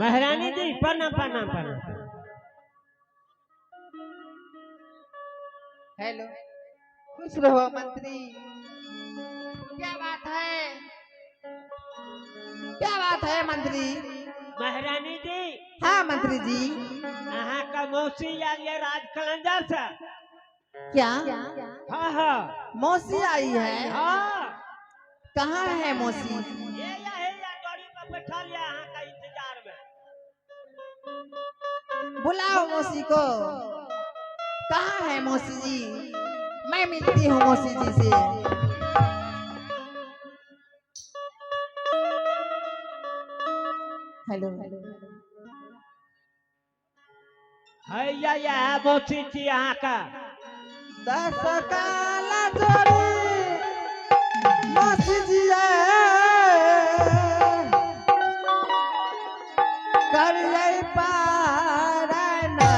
महारानी जी प्रणाम प्रणाम प्रणाम। हेलो, खुश रहो मंत्री। क्या बात है, क्या बात है मंत्री? महारानी जी। हाँ मंत्री जी। अहाँ का मौसी आयल ये राज कलंदर से। क्या? हाँ हाँ। मौसी आई है? हाँ। कहाँ है मौसी? ये या है या गाड़ी पर बैठा लिया अहाँ का इंतजार में। बुलाओ मौसी को। कहाँ है मौसी जी? मैं मिलती हूँ मौसी जी से। हेलो। है या या है मौसी जी अहाँ का। दस काला जोड़ी मौसी जी कर पारना।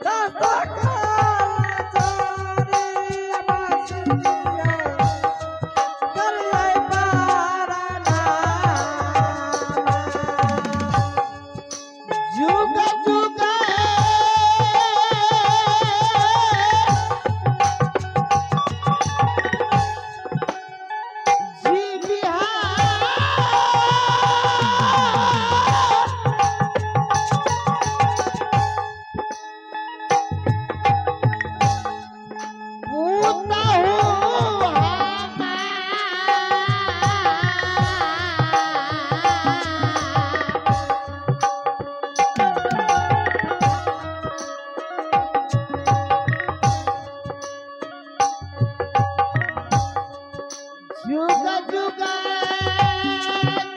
दस काला जोड़ी मौसी जी कर पारना। जुग जुग जी बिहार पूता हूँ। जुग जुग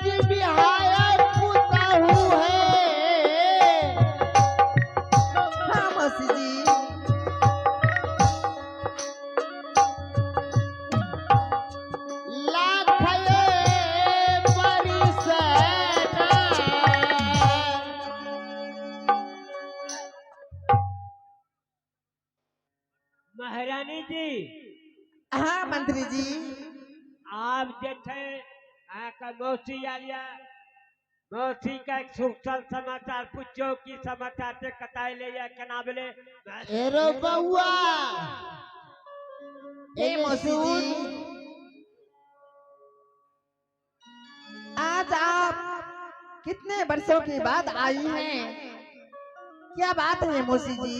जी बिहार पुतहु है। हाँ मौसी जी। लाख ये बरिसना। महारानी जी। हाँ मंत्री जी। आब जे छै अहाँके मौसी आयल यऽ, मौसी के सुखल समाचार पुछियौ की समाचार छै, कतऽ एलै यऽ, केना भेलै। एरो बउआ। हे मौसी जी, आज आप कितने वर्षों के बाद आई हैं, क्या बात है मौसी जी?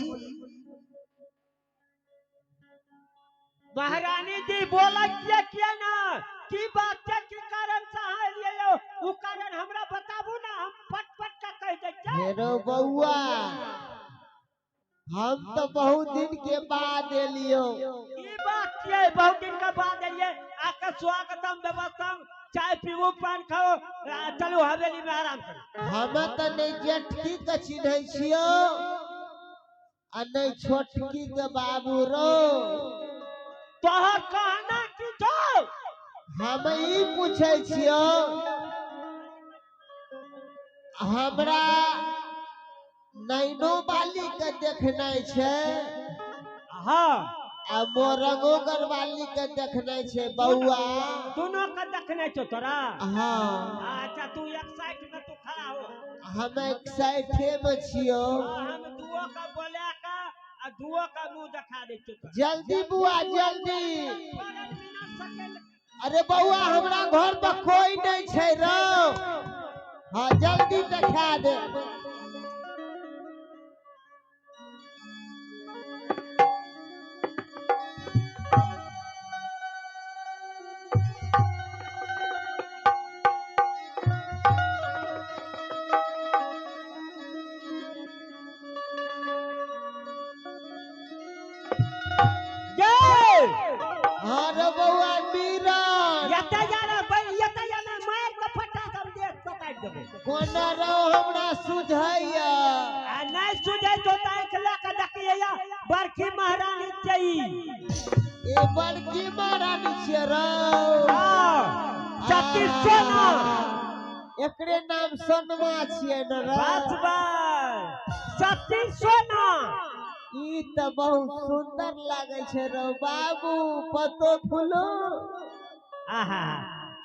महारानी जी बोला किया किया ना की बात छै, की कारण से अहाँ एलियै यौ, उ कारण हमरा बताबू ना, हम फट फट के कहि दै छियै। हेरो बउआ, हम तो बहुत दिन के बाद एलियो। की बात छियै, बहुत दिन के बाद एलियै? आके स्वागतम व्यवस्थाम, चाय पीबू, पान खाओ, चलू हवेली में आराम करू। हम तऽ नहि जेठकी के चिन्है छियौ आ नहि छोटकी के बाबू रो। तोहर कहना की छौ? हम ई पूछै छियौ, हमरा नैनो बाली के देखनाइ छै। हाँ। आ मोरंगोगर बाली के देखनाइ छै बउआ। दोनों के देखने छौ तोरा? हाँ। अच्छा, तू एक साइड में तू खड़ा हो। हम एक साइडे में छियौ। हाँ, हम दुओ का बोला का आ दुओ का मुंह दिखा दै छियौ तोरा। जल्दी बुआ जल्दी। 15 मिनट सेकंड। अरे बउआ, हमरा घर पर कोई नहीं छै रो। हाँ जल्दी देखा दे। जय। हाँ रे बउआ मीरन। यता जाना यता जाना, मार के फटा सब देख पकाइ देबै। कोना रो हमरा सुझैया? आ नहीं सुझै तो ताक लऽ के देखिए या बड़की महारानी छै। ए बड़की महारानी छियै रो? हाँ, चक्की सोना। एकरे नाम सोनमा छियै ने रो? बस बस। सती सोना। ई त बहुत सुंदर लागै छै रौ बाबू, पतो फूलो। आहा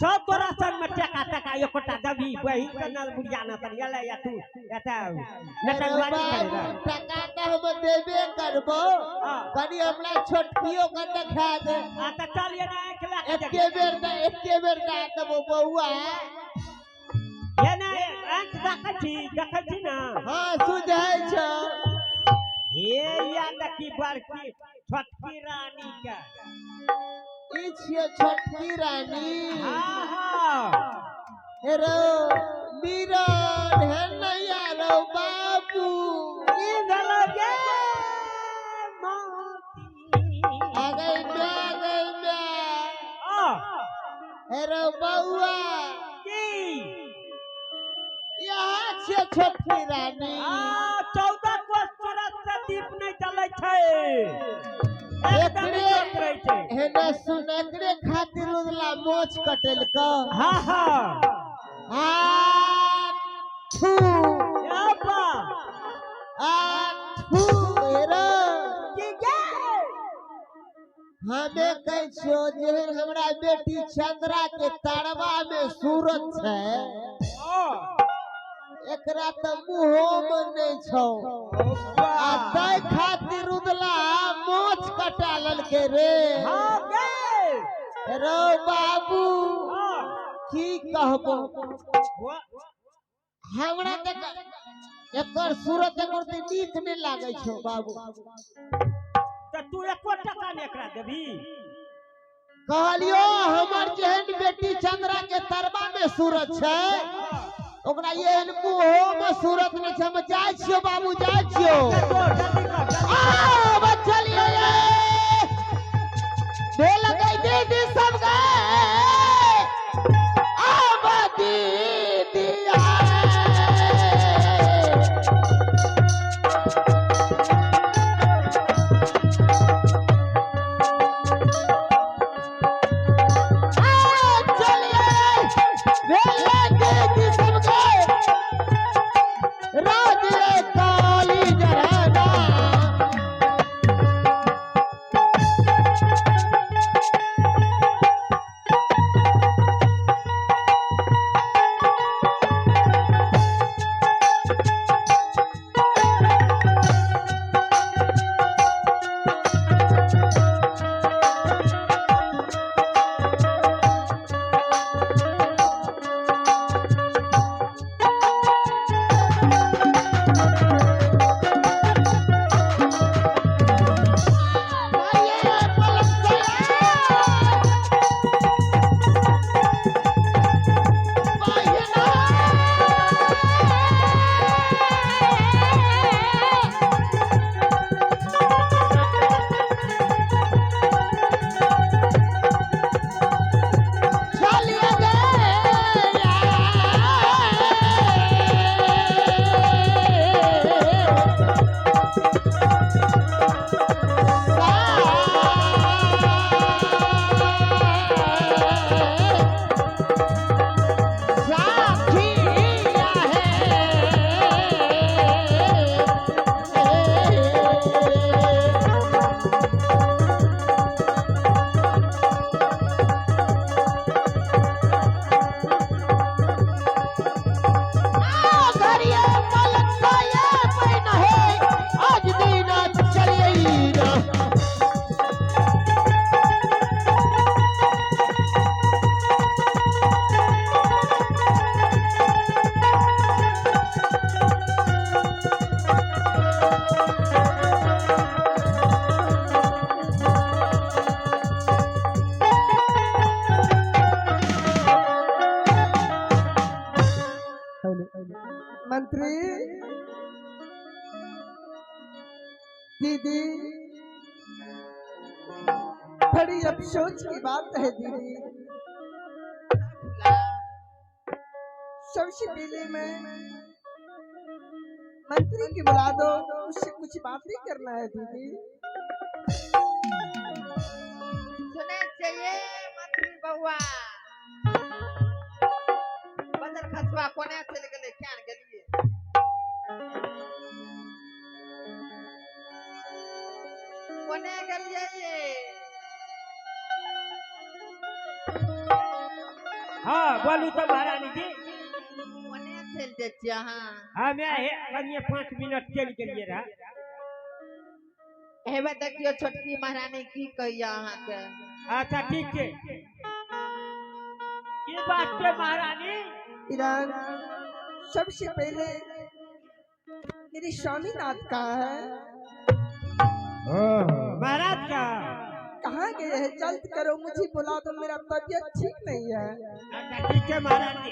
छौ तोरा संग में टका टका एकोटा दबी बहिन के नल बुढ़िया न तन गेलै या तू एतऽ नटंगवारी करे बाबू रह। टका त हम देबे करबो, कनी हमरा छोटकियो के देखा दे। आ त चल ये ना आँखि लए के एके बेर त एके बेर दए देबो बौआ। ये ना आँखि देखै छी, देखै छी ना? हाँ सुझै छौ। हे या देखी बड़की छोटकी रानी के। ई छियै छोटकी रानी। हाँ हाँ। हे रौ बीरन, हे नैया रौ बाबू। की भेलौ गे मौसी? आ गई मैं, गई मैं। आ हे रौ बौआ। की? यहाँ छियै छोटकी रानी। आ 14 कोस तोरा से दीप नहि जलै छै, एकदम इज्जत रहै छै। हेने सुन, एकरे खातिर उजला मोछ कटेलको। हाँ हाँ। आ थू। अब्बा। आ थू हे रौ। की गे? हमे कहै छियौ जेहन हमरा बेटी चंद्रा के तरवा में सूरत छै, एकरा त मुहो में नहि छौ, आ तै खातिर उदला मोछ कटा लेलकै रे। हाँ गे। रौ बाबू की कहबो, हमरा त एकर सूरत एकर त नीक नहि लागै छौ बाबू। त तू एको टका नहि एकरा देबही? कहलियो हमर जेहन बेटी चंद्रा के तरवा में सूरत छै, ओकरा एहन मुहो में सूरत नहि छै। हम जाइ छियौ बाबू, जाइ छियौ। जल्दी कर, जल्दी। आ बचलिए भेल गई दीदी सब गए, आब दीदी आए। चलिए भेल दीदी सब गए, राज काली जरना। मंत्री दीदी, बड़ी अफसोस की बात है दीदी, सबसे पहले मैं मंत्री की बुला दो, उससे कुछ बात नहीं करना है दीदी। सुने चाहिए मंत्री बउआ, बदर खसवा कोने चल गेलै, क्या गेलिए? गेलियै ये? हाँ बोलू तो महारानी जी। कोने चलि जाइ छियै अहाँ? हमे हे कनिए 5 मिनट चलि गेलियै रहे। हेबे देखियौ, छोटकी महारानी की कहैया अहाँके। अच्छा, ठीक छै। की बात छै महारानी? ईरान, सबसे पहले मेरे स्वामीनाथ कहाँ है? महाराज का? कहाँ गए हैं? जल्द करो, मुझे बुला दो, मेरा तबीयत ठीक नहीं है। अच्छा, ठीक छै महारानी,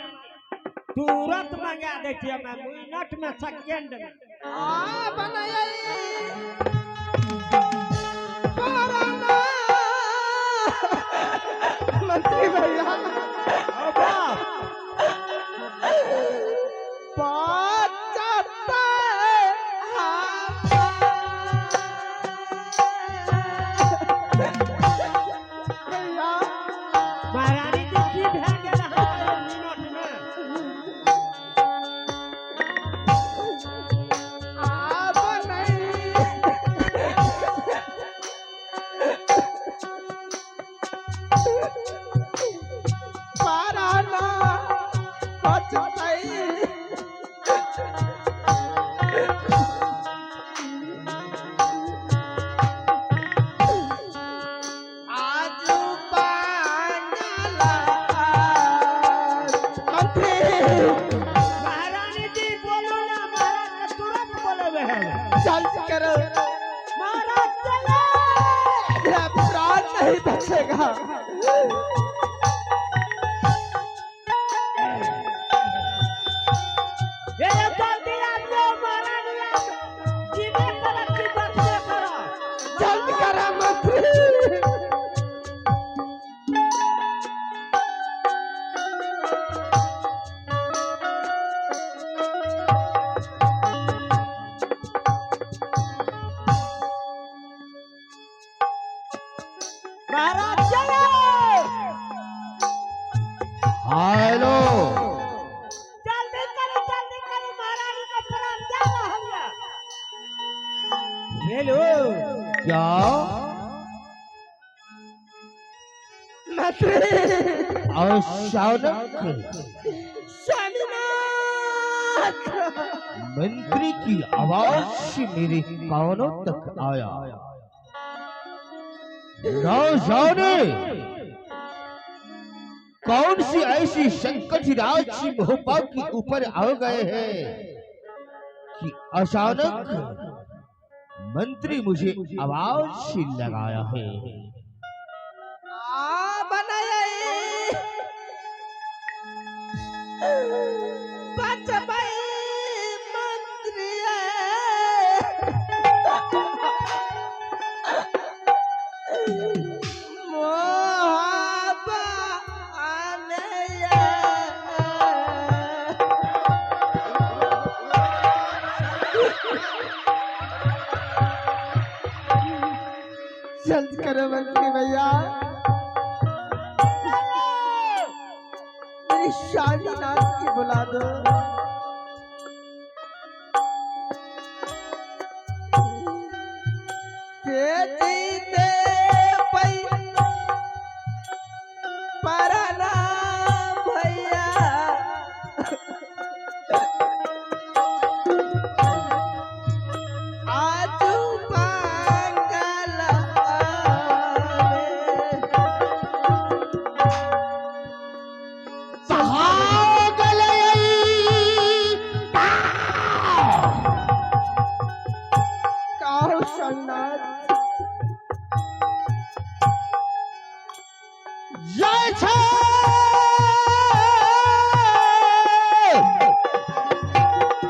तुरंत मंगा दै छियै हम, मिनट में, सेकेंड में। आ बनाया पराना मंत्री भैया। ओ बाप। बचता भैया। महारानी जी, की भए गेल अहाँके मिनट में? आब नहीं। पराना बचतै। आजू बांगला मंत्री। महारानी जी, बोलू ना, महाराज के तुरंत बोलेबे हम। जल्द करो। महाराज चले। मेरा प्राण नहीं बचेगा। हे जल्दी आबियो महारानी, आब जीवे करत की बचबे करत? जल्द करो मंत्री। महाराज चले। हेलो। जल्दी करो, जल्दी करो, महारानी का प्राण जा रहल है। हेलो। क्या? मंत्री। अचानक स्वामीनाथ। मंत्री की आवाज मेरे कानों तक आया। न जाने कौन सी ऐसी संकट राशि महोबा के ऊपर आ गए हैं कि अचानक मंत्री मुझे आवाज लगाया है। आ बनाया बचबै मंत्री। मोहब्बा आनया। जल्द करो मंत्री भैया, मेरी स्वामीनाथ की बुला दो। तेजी दे पै पराना भैया। आजू बांगला रे। पागल। काहो स्वामीनाथ? जय छे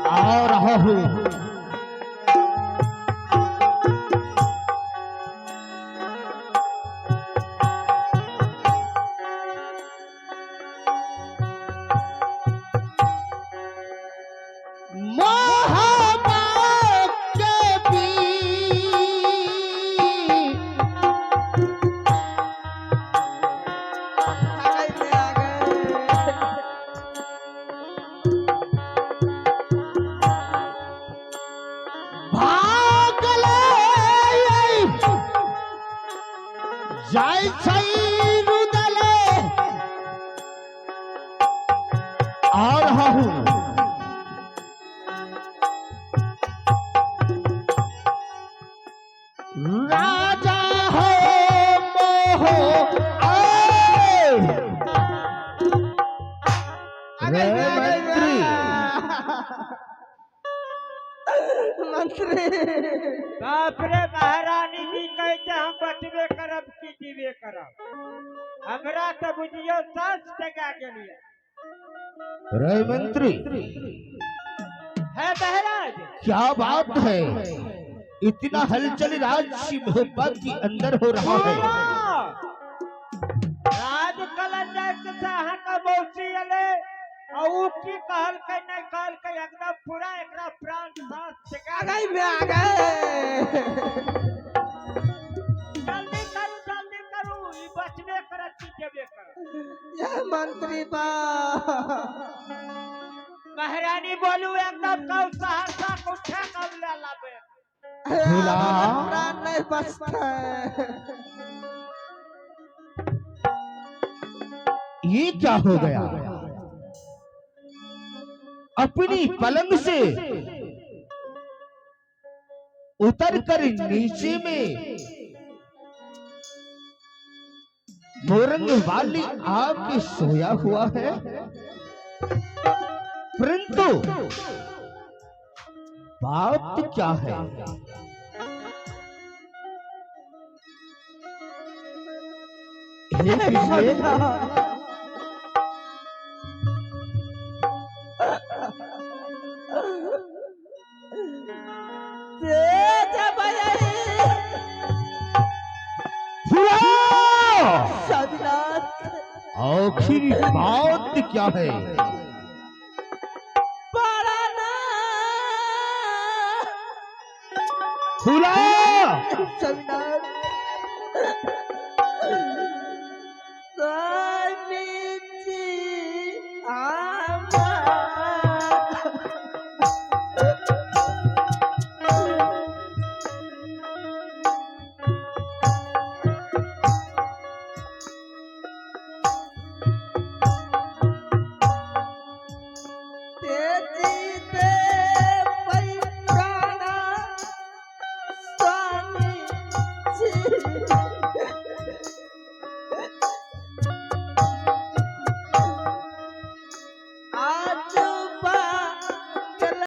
आ रहा हूं। मोहब्बत के बीच आ गए, आ गए। बाप रे, महारानी जी कहै छै हम बचबे करब की जीबे करब। हमरा तऽ बुझियौ साँस टका गेलियै। रे मंत्री, है महाराज, क्या बात है, इतना हलचल राज्य महोबा के अंदर हो रहा है। राज कलंदर से अहाँके मौसी एलै आ उ की कहलकै नहि कहलकै, एकदम पूरा एकरा प्राण साँस टेका आ गई, मैं आ गए। जल्दी करू, जल्दी करू, ई बचबे करत की जेबे करत? यह मंत्री बा। महारानी बोलू, एकदम कहू सहरसा के उठा कब ले लाबे। भोला। प्राण नहीं बचता है। ये क्या हो गया? अपनी पलंग से उतर कर नीचे में मोरंग वाली आके सोया हुआ है, परंतु बात क्या है? हे कृष्ण, तेज भैया। भुला। स्वामीनाथ। आखिरी बात क्या है? बड़ा ना। भुला। स्वामीनाथ।